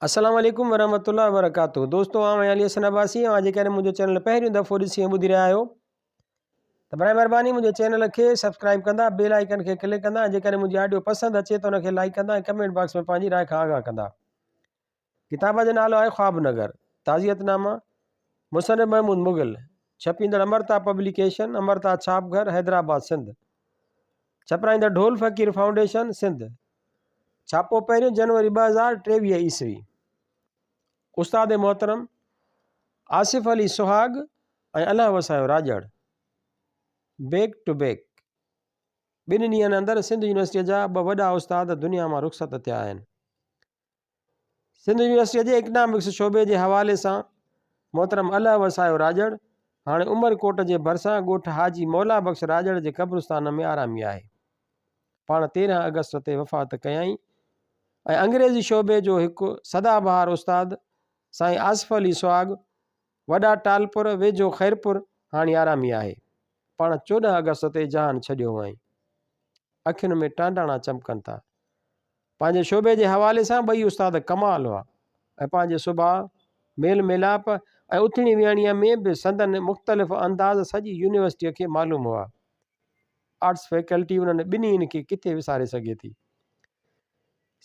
السلام عليڪم ورحمة الله وبرڪاته دوستو آئون آهيان علي حسن عباسي اوهان جيڪڏهن منهنجو چينل پهريون دفعو ڏسي ۽ ٻڌي رهيا آهيو ته برائي مهرباني منهنجي چينل کي سبسڪرائب ڪندا بيل آئيڪن کي ڪلڪ ڪندا ۽ جيڪڏهن منهنجي آڊيو پسند اچي ته ان کي لائڪ ڪندا ۽ ڪمينٽ باڪس ۾ پنهنجي راء کان آگاهه ڪندا ڪتاب جو نالو آهي خواب نگر تعزيت نامه مصنف محمود مغل ڇپيندڙ امرتا پبليڪيشن امرتا ڇاپ گهر حيدرآباد سنڌ ڇپرائيندڙ ڍول فقير فائونڊيشن سنڌ ڇاپو پهريون جنوري 2023 عيسوي. استاد محترم آصف علي سهاڳ ۽ الهه وسايو راڄڙ بيڪ ٽو بيڪ ٻن ڏينهن اندر سنڌ يونيورسٽيء جا ٻه وڏا استاد دنيا مان رخصت ٿيا آهن. سنڌ يونيورسٽيء جي اڪنامڪس شعبي جي حوالي سان محترم الهه وسايو راڄڙ هاڻي عمرڪوٽ جي ڀرسان ڳوٺ حاجي مولا بخش راڄڙ جي قبرستان ۾ آرامي آهي. پاڻ 13 آگسٽ تي وفات ڪيائين ۽ انگريزي شعبي جو هڪ سدا بهار استاد سائين آصف علي سهاڳ وڏا ٽالپر ويجهو خيرپور هاڻي آرامي آهي. پاڻ 14 آگسٽ تي جهان ڇڏيو هئائين. اکين ۾ ٽانڊاڻا چمڪن ٿا. پنهنجي شعبي جي حوالي سان ٻئي استاد ڪمال هئا ۽ پنهنجي سڀاء، ميل ميلاپ ۽ اٿڻي ويهڻيء ۾ به سندن مختلف انداز سڄي يونيورسٽيء کي معلوم هئا. آرٽس فيڪلٽي انهن ٻنهين کي ڪٿي وساري سگهي ٿي.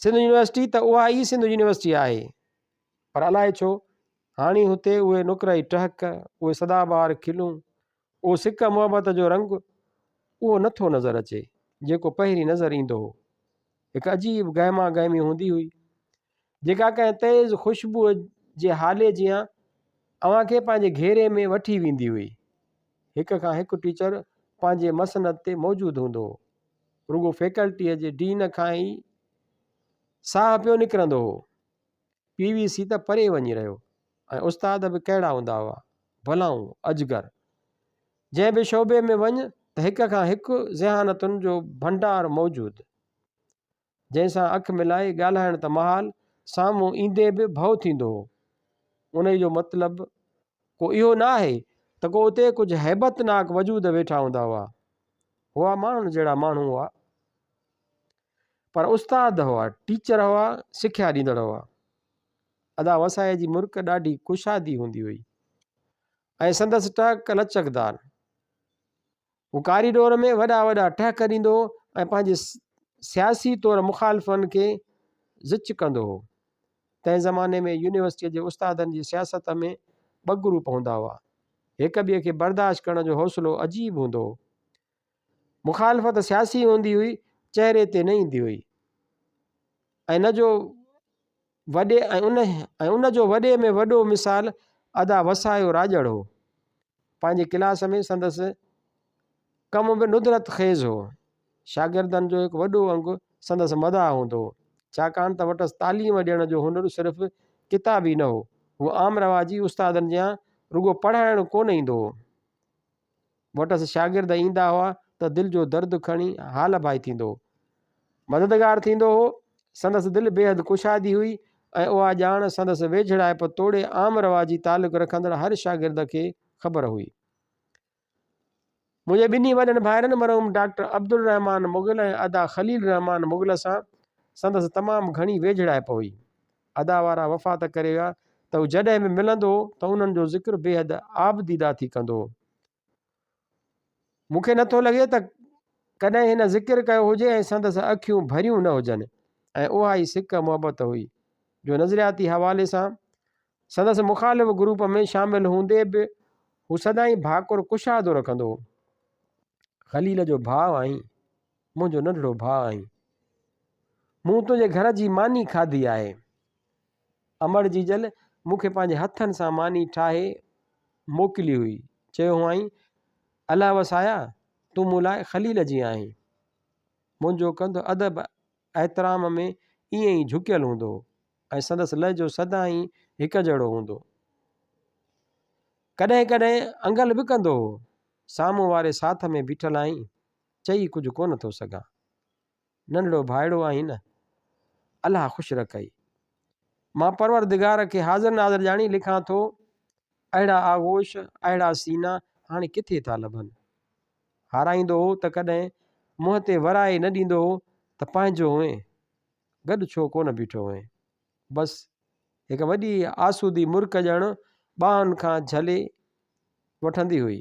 سنڌ يونيورسٽي ته اها ئي سنڌ يونيورسٽي آهي، پر الائي ڇو هاڻي هتي اهي نقرئي ٽهڪ، اهي سدا بهار کلون، اهو سڪ محبت جو رنگ اهو نٿو نظر اچي، جيڪو پهرين نظر ايندو هو. هڪ عجيب گهما گهمي هوندي هئي، جيڪا ڪنهن تيز خوشبوء جي هالي جيان اوهان کي پنهنجي گهيري ۾ وٺي ويندي هئي. هڪ کان هڪ ٽيچر پنهنجي مسند تي موجود هوندو هو. رڳو فيڪلٽيء جي ڊين کان ئي ساهه پيو نڪرندو هو. پي وي سي ته پري وڃي رهيو ۽ استاد به ڪهڙا هوندا هئا، ڀلائون اجگر. جنهن به شعبي ۾ وڃ ته هڪ کان هڪ ذهانتن جو ڀنڊار موجود. جنهن سان اک ملائي ڳالهائڻ ته محال، سامهون ايندي به ڀؤ ٿيندو هو. انهي جو مطلب ڪو اهو نه آهي ته ڪو اتي ڪجهه هيبتناڪ وجود ويٺا هوندا هئا. هئا ماڻهن جهڙا ماڻهو هئا. پر استاد هئا، ٽيچر هئا، سکيا ڏيندڙ هئا. ادا وسائي جي مرڪ ڏاڍي ڪشادي هوندي هئي. ۽ سندس ٽهڪ لچڪدار. هو ڪاريڊور ۾ وڏا وڏا ٽهڪ ڏيندو هو ۽ پنهنجي سياسي طور مخالفن کي زچ ڪندو هو. تنهن زماني ۾ يونيورسٽيء جي استادن جي سياست ۾ ٻه گروپ هوندا هئا. هڪ ٻئي کي برداشت ڪرڻ جو حوصلو عجيب هوندو هو. مخالفت سياسي هوندي هئي، چهري تي نه ايندي هئي ۽ نه جو وڏي ۽ ان ۽ ان جو وڏي ۾ وڏو مثال ادا وسايو راڄڙ هو. پنهنجي ڪلاس ۾ سندس ڪم به ندرت خيز هو. شاگردن جو هڪ وڏو انگ سندس مداح هوندو هو. ڇاڪاڻ ته وٽس تعليم ڏيڻ جو هنر صرف ڪتابي نه هو. هو عام رواجي استادن جيان رڳو پڙهائڻ ڪونه ايندو هو. وٽس شاگرد ايندا هئا ته دل جو درد کڻي حال ڀائي ٿيندو هو. مددگار ٿيندو هو. سندس دل بيحد ڪشادي هئي ۽ اها ڄاڻ سندس ويجهڙائپ توڙي عام رواجي تعلق رکندڙ هر شاگرد کي خبر هئي. منهنجي ٻنهي وڏن ڀائرن مرحوم ڊاڪٽر عبدالرحمان مغل ۽ ادا خليل الرحمان مغل سان سندس تمام گهڻي ويجهڙائپ هئي. ادا وارا وفات ڪري ويا ته هو جڏهن به ملندو هو ته انهن جو ذڪر بيحد آبديده ٿي ڪندو هو. مون کي نٿو لڳي ته ڪڏهن هن ذڪر ڪيو هجي ۽ سندس اکيون ڀريون نه هجن ۽ اها ئي سڪ محبت هئي جو نظرياتي حوالي سان سندس مخالف گروپ ۾ شامل هوندي به هو سدائين ڀاڪر ڪشادو رکندو هو. خليل جو ڀاء آهين، منهنجو ننڍڙو ڀاء آهين. مون تنهنجي گهر جي ماني کاڌي آهي. امڙ جيجل مون کي پنهنجي هٿن سان ماني ٺاهي موڪلي هئي. چيو هئائين، الله وسايا، تون مون لاء خليل جيان آهين. منهنجو ڪنڌ ادب احترام ۾ ائين ئي جهڪيل هوندو هو ۽ سندس لهجو سدائين هڪ جهڙو هوندو. ڪڏهن ڪڏهن انگل به ڪندو هو، سامهون واري ساٿ ۾ بيٺل آهين، چئي ڪجهه ڪونه ٿو سگهان. ننڍڙو ڀائڙو آهين نه. الله خوش رکئي. مان پروردگار کي حاضر ناظر ڄاڻي لکان ٿو، اهڙا آغوش، اهڙا سينا هاڻي ڪٿي ٿا لڀن. هارائيندو هو ته ڪڏهن منهن تي ورائي نه ڏيندو هو ته پنهنجو هئين، گڏ ڇو ڪونه بيٺو هئين. بس هڪ وڏي آسودي مرڪ ڄڻ ٻانهن کان جهلي وٺندي هئي.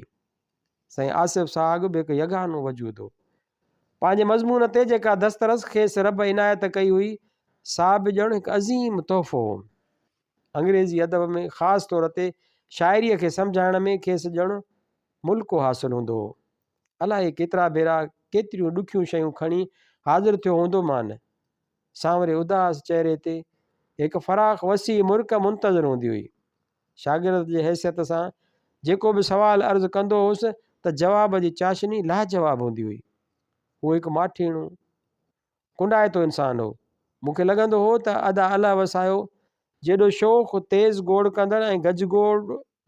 سائين آصف سهاڳ به هڪ يگانو وجود هو. پنهنجي مضمون تي جيڪا دسترس کيس رب عنايت ڪئي هئي، سا به ڄڻ هڪ عظيم تحفو هو. انگريزي ادب ۾ خاص طور تي شاعريء کي سمجهائڻ ۾ کيس ڄڻ ملڪو حاصل هوندو هو. الائي ڪيترا ڀيرا ڪيتريون ڏکيون شيون کڻي حاضر ٿيو هوندومان. سانوري اداس چهري تي هڪ فراخ وسيع مرڪ منتظر هوندي هئي. شاگرد جي حيثيت سان جيڪو به سوال عرض ڪندو هوس ته جواب جي چاشني لاجواب هوندي هئي. هو هڪ ماٺيڻو، ڪنڊائتو انسان هو. مون کي لڳندو هو ته ادا الله وسايو جيڏو شوخ، تيز گوڙ ڪندڙ ۽ گجگوڙ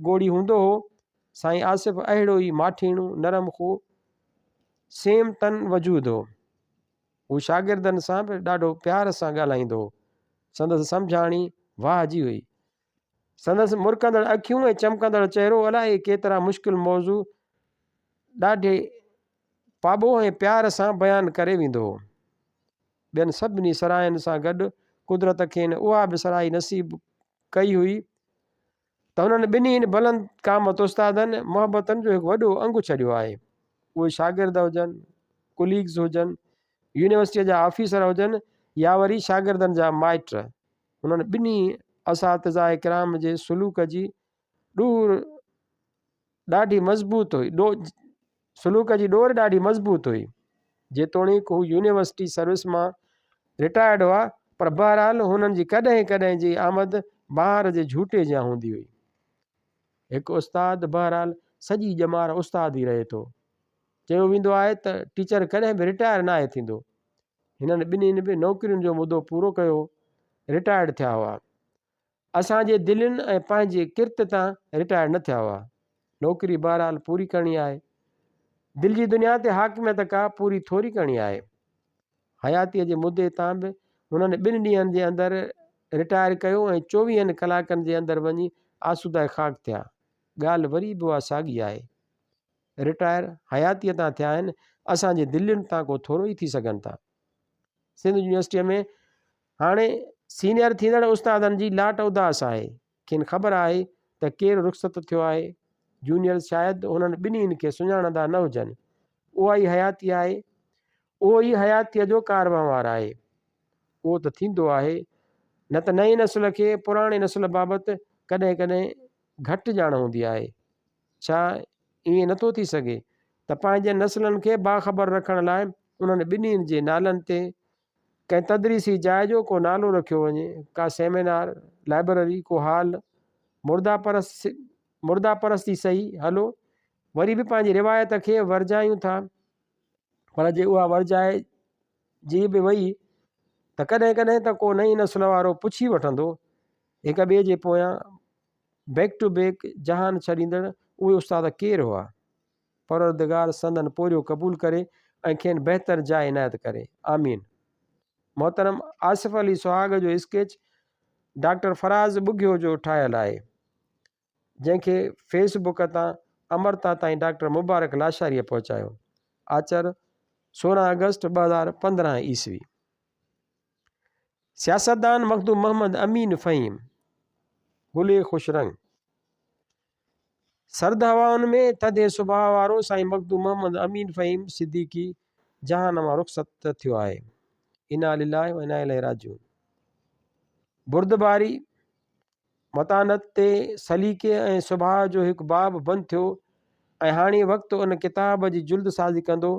گوڙي هوندو هو، سائين آصف اهڙو ئي ماٺيڻو، نرم خو، سيم تن وجود هو. هو شاگردن سان به ڏاڍو پيار سان ڳالهائيندو هو. سندس سمجهاڻي واهه جي هئي. سندس مرڪندڙ اکيون ۽ چمڪندڙ چهرو الائي ڪيترا مشڪل موضوع ڏاڍي پاٻوهه ۽ پيار سان بيان ڪري ويندو هو. ٻين سڀني سرهاين سان گڏ قدرت کين اها به سرهائي نصيب ڪئي هئي ته هنن ٻنهي بلند قامت استادن محبتن جو هڪ وڏو انگ ڇڏيو آهي. اهي شاگرد هجن، ڪليگز هجن، يونيورسٽيء جا آفيسر هجن يا وري شاگردن جا مائٽ، هنن ٻنهي اساتذه ڪرام جي سلوڪ جي ڏور ڏاڍي مضبوط هئي. سلوڪ جي ڏور ڏاڍي مضبوط هئي. جيتوڻيڪ هو يونيورسٽي سروس مان رٽائرڊ هئا پر بهرحال هنن جي ڪڏهن ڪڏهن جي آمد بهار جي جهوٽي جيان هوندي هئي. هڪ استاد بهرحال سڄي ڄمار استاد ئي رهي ٿو. چيو ويندو آهي ته ٽيچر ڪڏهن به رٽائر ناهي ٿيندو. هنن ٻنهين به نوڪرين جو مدو پورو ڪيو رٽائرڊ ٿيا هئا. اسان جي دلين ۽ پنهنجي ڪرت تان رٽائر نه ٿيا هئا. نوڪري بهرحال پوري ڪرڻي آهي. دل جي دنيا تي حاڪميت ڪا پوري ٿوري ڪرڻي آهي. حياتيء جي مدي تان به هنن ٻن ڏينهن جي اندر رٽائر ڪيو ۽ چوويهن ڪلاڪن جي اندر وڃي آسوده خاڪ ٿيا. ڳالهه وري به اها ساڳي آهي. رٽائر حياتيء تان ٿيا آهن، اسان جي دلين تان ڪو ٿورو ئي ٿي سگهن ٿا. سنڌ يونيورسٽيء ۾ هاڻي سينئر ٿيندڙ استادن جي لاٽ اداس آهي. کين خبر آهي ته ڪير رخصت ٿيو آهي. جونيئرز شايد هنن ٻنهين کي سڃاڻندا نه هجن. اها ئي حياتي آهي. اهو ئي حياتيء جو ڪاروهنوار آهي. اهو ته ٿيندو آهي. نه ته نئين نسل کي پراڻي نسل بابت ڪڏهن ڪڏهن گهٽ ڄاڻ هوندي آهي. ڇا ائين نٿو ٿي سگهي ته پنهنجن نسلن کي باخبر رکڻ لاء انهن ٻنهين جي نالن تي ڪنهن تدريسي جاء جو ڪو نالو رکيو وڃي، ڪا سيمينار، لائبرري، ڪو هال، مرده پرست مرده پرستي سهي، هلو وري به پنهنجي روايت کي ورجايون ٿا، پر جي اها ورجائجي به وئي ته ڪڏهن ڪڏهن ته ڪو نئين نسل وارو پڇي وٺندو، هڪ ٻئي جي پويان بيڪ ٽو بيڪ جهان ڇڏيندڙ اهي استاد ڪير هئا؟ پروردگار سندن پورهيو قبول ڪري ۽ کين بهتر جاء عنايت ڪري. آمين. محترم آصف علي سهاڳ جو اسڪيچ ڊاڪٽر فراز ٻگهيو جو ٺاهيل آهي، جنهن کي فيس بڪ تان امرتا تائين ڊاڪٽر مبارڪ لاشاريء پهچايو. آچر، 16 آگسٽ 2015 عيسوي. سياستدان مخدوم محمد امين فهيم، گلي خوش رنگ. سرد هوائن ۾ ٿڌي سڀاء وارو سائين مخدوم محمد امين فهيم صديقي جهان مان رخصت ٿيو آهي. انا لله و انا اليه راجعون. بردباري، متانت تي سليقي ۽ سڀاء جو هڪ باب بند ٿيو ۽ هاڻي وقت ان ڪتاب جي جلد سازي ڪندو.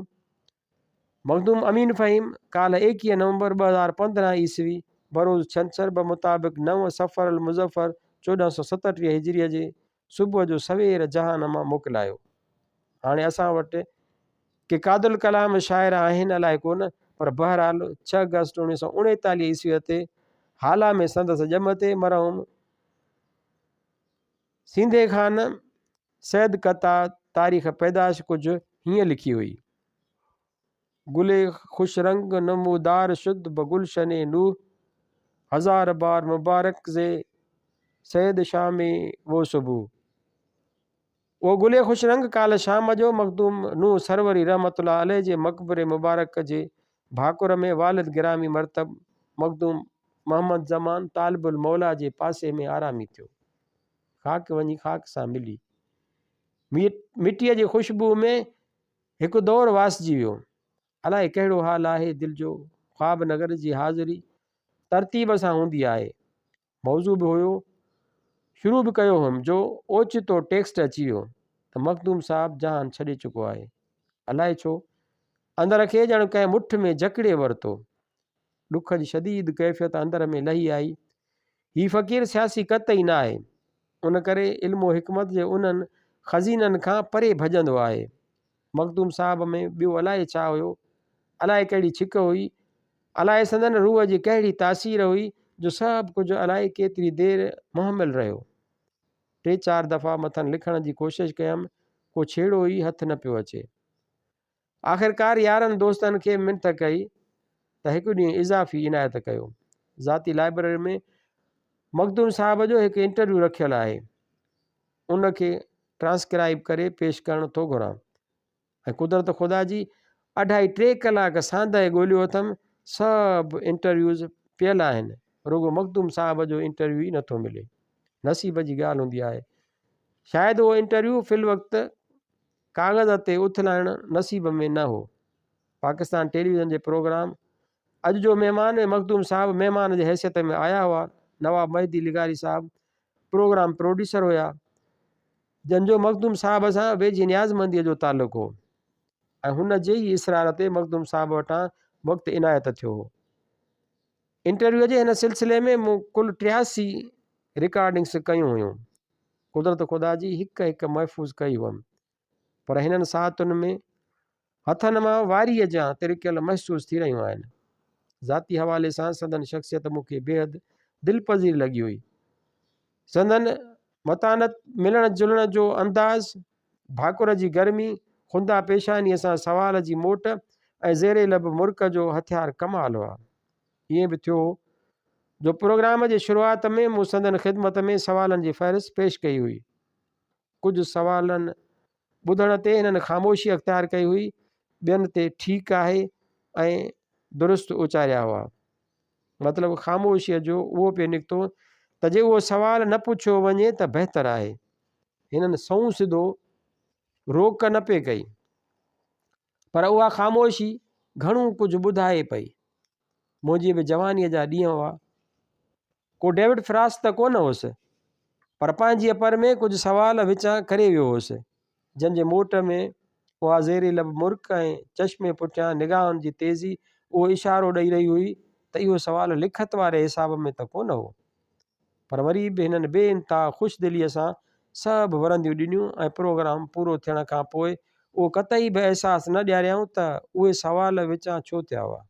مخدوم امين فهيم ڪالهه 21 نومبر 2015 عيسوي بروز ڇنڇر بمطابق نو صفر المظفر 1427 هجريء جي صبح جو سوير جهان مان موڪلايو. هاڻي اسان وٽ ڪي قادرالڪلام شاعر آهن الائي ڪونه پر بهرحال 6 آگسٽ 1939 عيسويء تي هالا ۾ سندس ڄم تي مرحوم سينڌي خان سيد قطع تاريخ پيدائش ڪجهه هيئن لکي هئي. گل خوش رنگ نمودار شد بگلشن نوح، هزار بار مبارڪ زي سيد شام و صبح. اهو گل خوش رنگ ڪالهه شام جو مخدوم نوح سروري رحمة الله عليه جي مقبري مبارڪ جي ڀاڪر ۾ والد گرامي مرتب مخدوم محمد زمان طالب الموليٰ جي پاسي ۾ آرامي ٿيو. خاڪ وڃي خاڪ سان ملي. مٽيء جي خوشبوء ۾ هڪ دور واسجي ويو. الائي ڪهڙو حال آهي دل جو، خواب نگر جي حاضري ترتيب سان هوندي آهي. موضوع به هيو، شروع به ڪيو هيم جو اوچتو ٽيڪسٽ اچي ويو ته مخدوم صاحب جهان ڇڏي چڪو آهي. الائي ڇو اندر کي ڄڻ ڪنهن مٺ ۾ جڪڙي ورتو. ڏک جي شديد ڪيفيت اندر ۾ لهي آئي. هي فقير سياسي قطعي نه آهي. ان ڪري علم و حڪمت جي انهن خزينن کان پري ڀڄندو آهي. مخدوم صاحب ۾ ٻيو الائي ڇا هيو، الائي ڪهڙي ڇڪ هئي، الائي سندن روح جي ڪهڙي تاثير هئي جو سڀ ڪجهه الائي ڪيتري دير مهمل رهيو. ٽي چار دفعا مٿن لکڻ جي ڪوشش ڪيم، ڪو ڇيڙو ئي هٿ نه پيو اچي. آخرڪار يارن دوستن کي منٿ ڪئي ته هڪ ڏينهن اضافي عنايت ڪيو. ذاتي لائبريري ۾ مخدوم صاحب جو هڪ انٽرويو رکيل آهي. ان کي ٽرانسڪرائيب ڪري پيش ڪرڻ ٿو گهران ۽ قدرت خدا جي اڍائي ٽي ڪلاڪ ساندهه ڳوليو اٿم سڀ انٽرويوز پيل آهن رڳو مخدوم صاحب جو انٽرويو ئي نٿو ملي. نصيب جي ڳالهه هوندي آهي. شايد اهو انٽرويو في الوقت ڪاغذ تي اٿلائڻ نصيب ۾ نه هو. پاڪستان ٽيليويزن جي پروگرام اڄ جو مهمان ۾ مخدوم صاحب مهمان جي حيثيت ۾ آيا هئا. نواب مهدي لغاري صاحب پروگرام پروڊيوسر هيا، جن جو مخدوم صاحب سان ويجهي نيازمنديء جو تعلق هو ۽ هن جي ئي اصرار تي مخدوم صاحب وٽان وقت عنايت ٿيو هو. انٽرويوء جي هن سلسلي ۾ مون ڪل 83 رڪارڊنگس ڪيون هيون. قدرت خدا جي هڪ هڪ محفوظ ڪئي هئم. پر هنن ساعتن ۾ هٿن مان واريء جيان ترڪيل محسوس ٿي رهيون آهن. ذاتي حوالي سان سندن شخصيت مون کي بيحد دلپذير لڳي هئي. سندن متانت، ملڻ جلڻ جو انداز، ڀاڪر جي گرمي، خنده پيشانيء سان سوال جي موٽ ۽ زير لب مرڪ جو هٿيار ڪمال هئا. ائين به ٿيو هو جو پروگرام جي شروعات ۾ مون سندن خدمت ۾ سوالن جي فهرست پيش ڪئي هئي. ڪجهه سوالن ٻڌڻ تي هنن خاموشي اختيار ڪئي هئي، ٻين تي ٺيڪ آهي ۽ درست اچاريا هئا. مطلب خاموشيء جو اهو پئي نڪتو ته جي اهو سوال نه پڇيو وڃي ته بهتر آهي. هنن سنئون سڌو روڪ نه پئي ڪئي، پر اها خاموشي گهڻو ڪجهه ٻڌائي پئي. منهنجي به جوانيء جا ڏينهن هئا. ڪو ڊيوڊ فراسٽ ته ڪونه هوس، پر پنهنجيء پر ۾ ڪجهه سوال وچان ڪري ويو هوس، جن جي موٽ ۾ اها زير لب مرڪ ۽ چشمي پٺيان نگاهن جي تيزي اهو اشارو ڏئي رهي هئي ته اهو سوال لکت واري حساب ۾ ته ڪونه هو. پر وري به هنن بي انتها خوش دليء سان سڀ ورنديون ڏنيون ۽ پروگرام پورو ٿيڻ کان پوء اهو قطعي به احساس نه ڏياريائون ته اهي سوال وچان ڇو ٿيا هئا.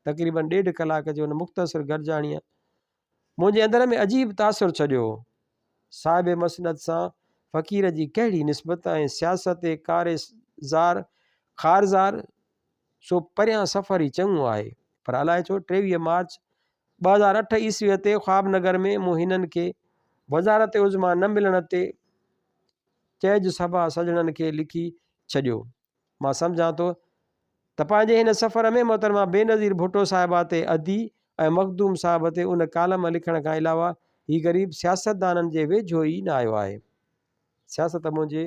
تقريبن ڏيڍ ڪلاڪ جي ان مختصر گڏجاڻيء منهنجي اندر ۾ عجيب تاثر ڇڏيو هو. صاحب مسند سان فقير جي ڪهڙي نسبت ۽ سياست ڪار زار خارزار سو پريان سفر ئي چڱو آهي. پر الائي ڇو 23 مارچ 2008 عيسويء تي خواب نگر ۾ مون هنن کي وزارت عظميٰ نه ملڻ تي چئج سڀا سڄڻن کي لکي ڇڏيو. مان سمجهان ٿو ته پنهنجي هن سفر ۾ محترمه بينظير ڀٽو صاحبه تي ادي ۽ مخدوم صاحب تي ان ڪالم لکڻ کان علاوه هي غريب سياستدانن جي ويجهو ئي نه آيو آهي. سياست منهنجي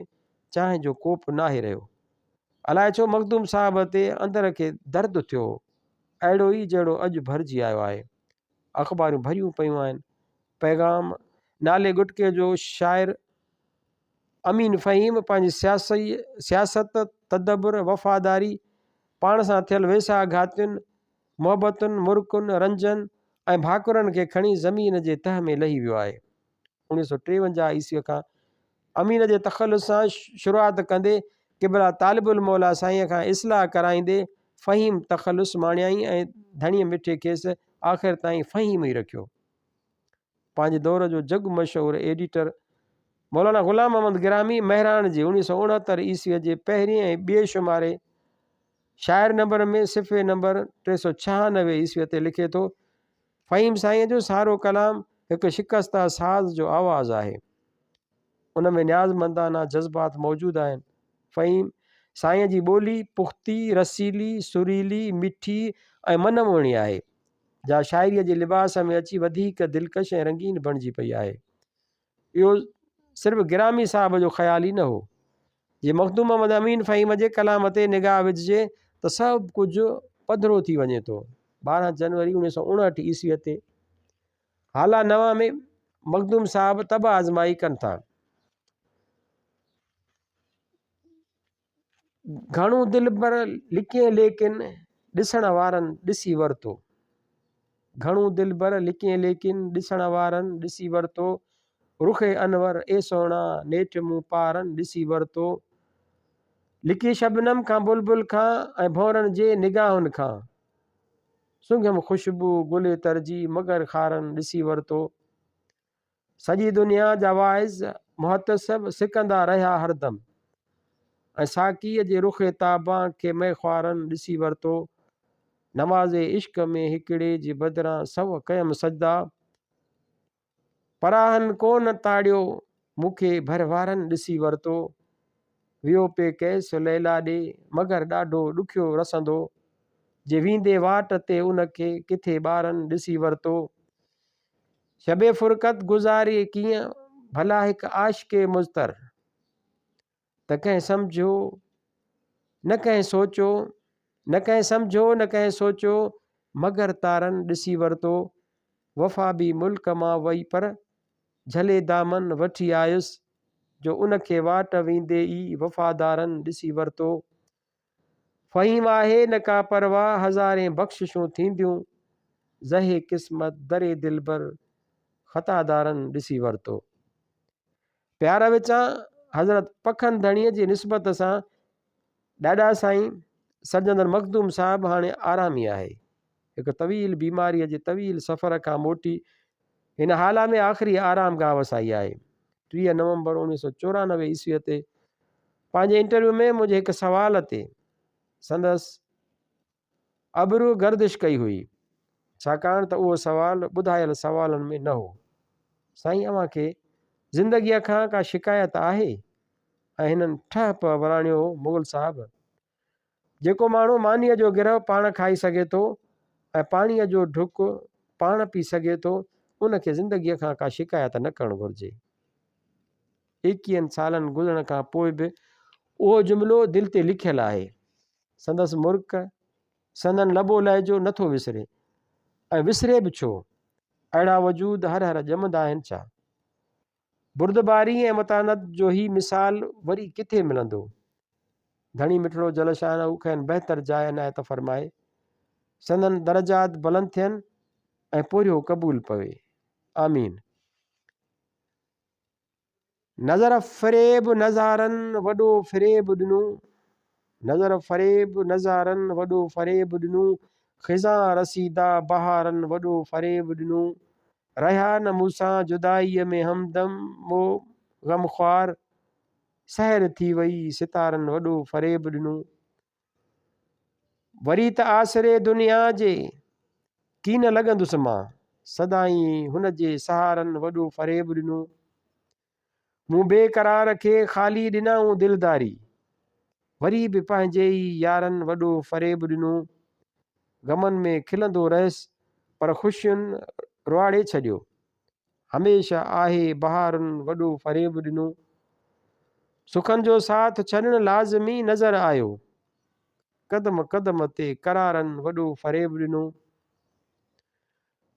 چانهه جو ڪوپ ناهي رهيو. الائي ڇو مخدوم صاحب تي اندر کي درد ٿيو هو. اهڙو ئي جهڙو اڄ ڀرجي آيو آهي. اخبارون ڀريون پيون آهن. پيغام نالي ڳٽڪي جو شاعر امين فهيم پنهنجي سياست، تدبر، وفاداري، پاڻ سان ٿيل ويساهه گهاتين، محبتن، مرڪن، رنجن ۽ ڀاڪرن کي کڻي زمين جي تهه ۾ لهي ويو آهي. 1953 عيسويء کان امين جي تخلص سان شروعات ڪندي قبله طالب الموليٰ سائينء کان اصلاح ڪرائيندي فهيم تخلص ماڻيائين ۽ ڌڻيء مٺي کيس آخر تائين فهيم ئي رکيو. پنهنجي دور جو جڳ مشهور ايڊيٽر مولانا غلام محمد گرامي مهراڻ جي 1969 عيسويء جي پهرين ۽ ٻئي شماري شاعر نمبر ۾ صفحي نمبر 396 عيسويء تي لکي ٿو، فهيم سائينء جو سارو ڪلام هڪ شڪسته ساز جو آواز آهي. ان ۾ نيازمندانه جذبات موجود آهن. فهيم سائينء جي ٻولي پختي، رسيلي، سريلي، مٺي ۽ من موهڻي آهي. جا شاعريء جي لباس ۾ اچي وڌيڪ دلڪش ۽ رنگين بڻجي پئي آهي. اهو صرف گرامي صاحب جو خيال ئي نه هو. جي مخدوم محمد امين فهيم جي ڪلام تي نگاهه وجهجي ته سڀ ڪجهه پڌرو ٿي وڃي ٿو. 12 جنوري 1959 عيسويء تي هالا نوان ۾ مخدوم صاحب طبع آزمائي ڪن ٿا. گهڻو دلبر لڪين ليڪن ڏسڻ وارن ڏسي ورتو. گهڻو دلبر لڪين ليڪن ڏسڻ وارن ڏسي ورتو. رخ انور اي سهڻا نيٺ مون پارن ڏسي ورتو. لڪي شبنم کان بلبل کان ۽ ڀونرن جي نگاهن کان. سونگهيم خوشبو گل تر جي مگر خارن ڏسي ورتو. سڄي دنيا جا واعظ محتسب سڪندا رهيا هردم ۽ ساقيء جي رخ تابان کي مئخوارن ڏسي ورتو. نماز عشق ۾ هڪڙي جي بدران سئو ڪيم سجدا. پراهن ڪو نه تاڙيو مون کي ڀر وارن ڏسي ورتو. ويو پي قيس ليليٰ ڏي مگر ڏاڍو ڏکيو رسندو. جي ويندي واٽ تي ان کي ڪٿي ٻارن ڏسي ورتو. شب فرقت گذاري ڪيئن ڀلا هڪ عاشق مضطر. ته ڪنهن سمجهيو نه ڪنهن سوچيو نه ڪنهن سمجهيو نه ڪنهن سوچيو مگر تارن ڏسي ورتو. وفا به ملڪ مان وئي پر جهلي دامن وٺي آيس جو ان کي واٽ ويندي ئي وفادارن ڏسي ورتو. فهيم آهي نه ڪا پرواهه هزارين بخششون ٿينديون زهي قسمت دري دلبر خطادارن ڏسي ورتو. پيار وچان حضرت پکن ڌڻيء جي نسبت سان ڏاڏا سائين سڏجندڙ مخدوم صاحب هاڻي آرامي آهي. هڪ طويل بيماريء جي طويل سفر کان موٽي هن هالا ۾ آخري آرام گاهه وسائي آهي. 30 نومبر 1994 عيسويء تي پنهنجي انٽرويو ۾ منهنجي هڪ سوال تي سندس ابرو گردش ڪئي هئي، ڇاڪاڻ ته اهو سوال ٻڌايل سوالن ۾ نه هو. سائين اوهان کي زندگيء کان ڪا شڪايت آهي؟ ۽ هنن ٺهه پهه وراڻيو هو، مغل صاحب! جيڪو ماڻهو مانيء جو گرهه پاڻ کائي سگهي ٿو ۽ پاڻيء جو ڍڪ پاڻ پي سگهي ٿو، ان کي زندگيء کان ڪا شڪايت نه ڪرڻ گهرجي. ايڪيهن سالن گذرڻ کان پوء به اهو جملو دل تي لکيل آهي. سندس مرڪ، سندن لب و لهجو نه ٿو وسري ۽ وسري به ڇو؟ اهڙا وجود هر هر ڄمندا آهن ڇا؟ بردباري ۽ متانت جو هي مثال وري ڪٿي ملندو؟ ڌڻي مٺڙو جل شانه کين بهتر جاء عنايت فرمائي، سندن درجات بلند ٿين ۽ پورهيو قبول پوي. آمين. نظر فريب نظارن وڏو فريب ڏنو نظر فريب نظارن وڏو فريب ڏنو خزان رسيده بهارن وڏو فريب ڏنو رهيا نه مون سان جدائيء ۾ همدم مو غمخوار سحر ٿي وئي ستارن وڏو فريب ڏنو وري ته آسري دنيا جي ڪين لڳندس مان سدائين هن جي سهارن وڏو فريب ڏنو مون بي قرار کي خالي ڏنائون دلداري، وري به پنهنجي ئي يارن وڏو فريب ڏنو. غمن ۾ کلندو رهيس پر خوشين روئاڙي ڇڏيو. هميشه آهي بهارن وڏو فريب ڏنو. سکن جو ساٿ ڇڏڻ لازمي نظر آيو. قدم قدم تي قرارن وڏو فريب ڏنو.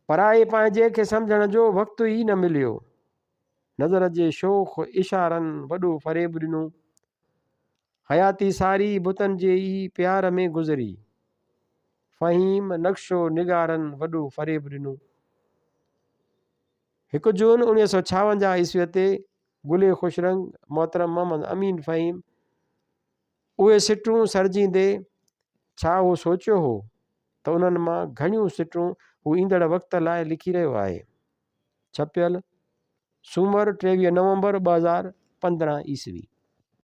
پرائي پنهنجي کي سمجهڻ جو وقت ئي نه مليو. نظر جي شوخ اشارن وڏو فريب ڏنو. حياتي ساري بتن جي ئي پيار ۾ گذري. فهيم نقش و نگارن وڏو فريب ڏنو. هڪ جون 1956 عيسويء تي گلي خوشرنگ محترم محمد امين فهيم اهي سٽون سرجيندي ڇا اهو سوچيو هو ته انهن مان گهڻيون سٽون هو ايندڙ وقت لاء لکي رهيو آهي. ڇپيل، سومر 23 نومبر 2015 عيسوي.